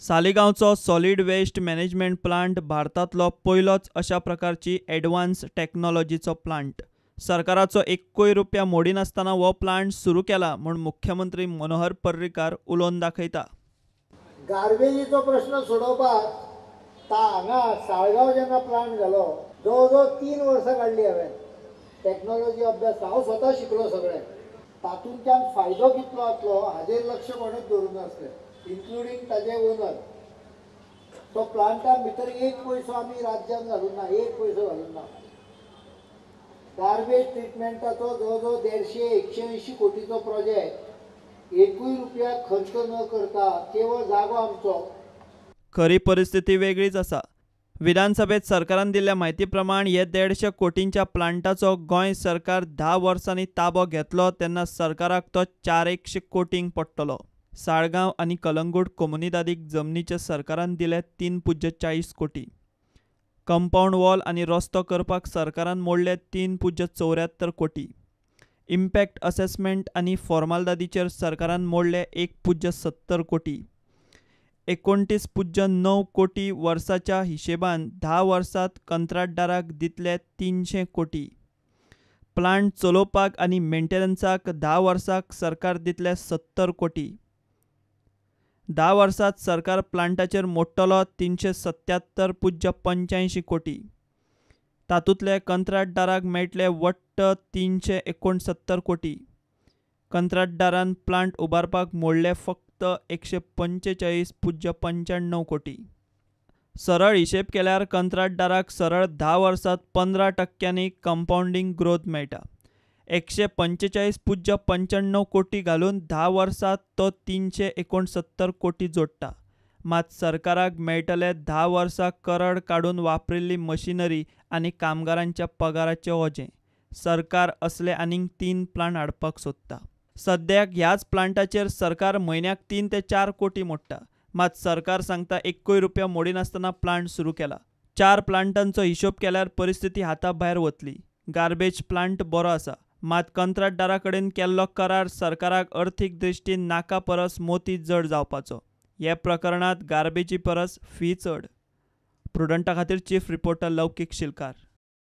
सालिगांवचो solid waste management plant भारतांतलो पयलोच अशा प्रकारची एडवान्स टॅक्नॉलॉजीचो प्लांट. सरकाराचो एक्कूय रुपया मोडिनासतना हो प्लांट सुरू केला म्हूण मुख्यमंत्री मनोहर पर्रीकार उलोवन दाखयता. गार्बेजीचो प्रश्न सोडोवपाक हांगा साळगांव जेन्ना प्लांट घालो, जवळ जवळ 3 वर्सां काडली हांवें. टॅक्नॉलॉजी अभ्यास हांव स्वता शिकलो सगळें. तातूंतल्यान फायदो कितलो जातलो हाजेर लक्ष कोणूच दवरूंक नासलें, इन्क्लुडींग ताजे ओनर. तो प्लांटान भितर एक पयसो आमी राज्यान घालूंक ना, एक पयसो घालूंक ना. गार्बेज ट्रिटमेंटाचो जवळ जवळ 150-180 कोटीचो प्रोजेक्ट एकूय रुपया खर्च न करता, केवळ जागो आमचो. खरी परिस्थिती वेगळीच आसा. विधानसभेत सरकारान दिल्ल्या म्हायती प्रमाण हे 150 कोटींच्या प्लांटाचो गोंय सरकार 10 वर्सांनी ताबो घेतलो तेन्ना सरकाराक तो 400 कोटींक पडटलो. साळगांव आनी कलंगूट कोमुनिदादीक जमनीचे सरकारान दिले 3.40 कोटी. कंपाऊंड वॉल आनी रस्तो करपाक सरकारान मोडले 3.74 कोटी. इम्पॅक्ट असेसमेंट आनी फॉर्मालदादीचेर सरकारान मोडले 1.70 कोटी. 29.9 कोटी वर्साच्या हिशेबान 10 वर्सात कंत्राटदाराक दितले 300 कोटी. प्लांट चलोवपाक आनी मेंटेनन्साक 10 वर्साक सरकार दितले 70 कोटी. 10 वर्सात सरकार प्लांटाचेर मोडटलो 377.85 कोटी. तातूंतले कंत्राटदाराक मेळटले वट्ट 369 कोटी. कंत्राटदारान प्लांट उबारपाक मोडले फक्त 145.95 कोटी. सरळ हिशेब केल्यार कंत्राटदाराक सरळ 10 वर्सात 15% कंपाऊंडिंग ग्रोथ मेळटा. 145.95 कोटी घालून 10 वर्सात तो 369 कोटी जोडटा. मात सरकाराक मेळटले 10 वर्सां करड काडून वापरिल्ली मशिनरी आनी कामगारांच्या पगाराचें ओजें. सरकार असले आनीक 3 प्लांट हाडपाक सोदता. सद्याक ह्याच प्लांटाचेर सरकार म्हयन्याक 3 ते 4 कोटी मोडटा. मात सरकार सांगता एक्कूय रुपया मोडिनासतना प्लांट सुरू केला. 4 प्लांटांचो हिशोब केल्यार परिस्थिती हाता भायर वतली. गार्बेज प्लांट बरो आसा, मात कंत्राटदारा कडेन केल्लो करार सरकाराक अर्थीक दृश्टीन नाका परस मोती जड जावपाचो. हे प्रकरणांत गार्बेजी परस फी चड. प्रुडंटा खातीर चीफ रिपोर्टर लौकीक शिलकार.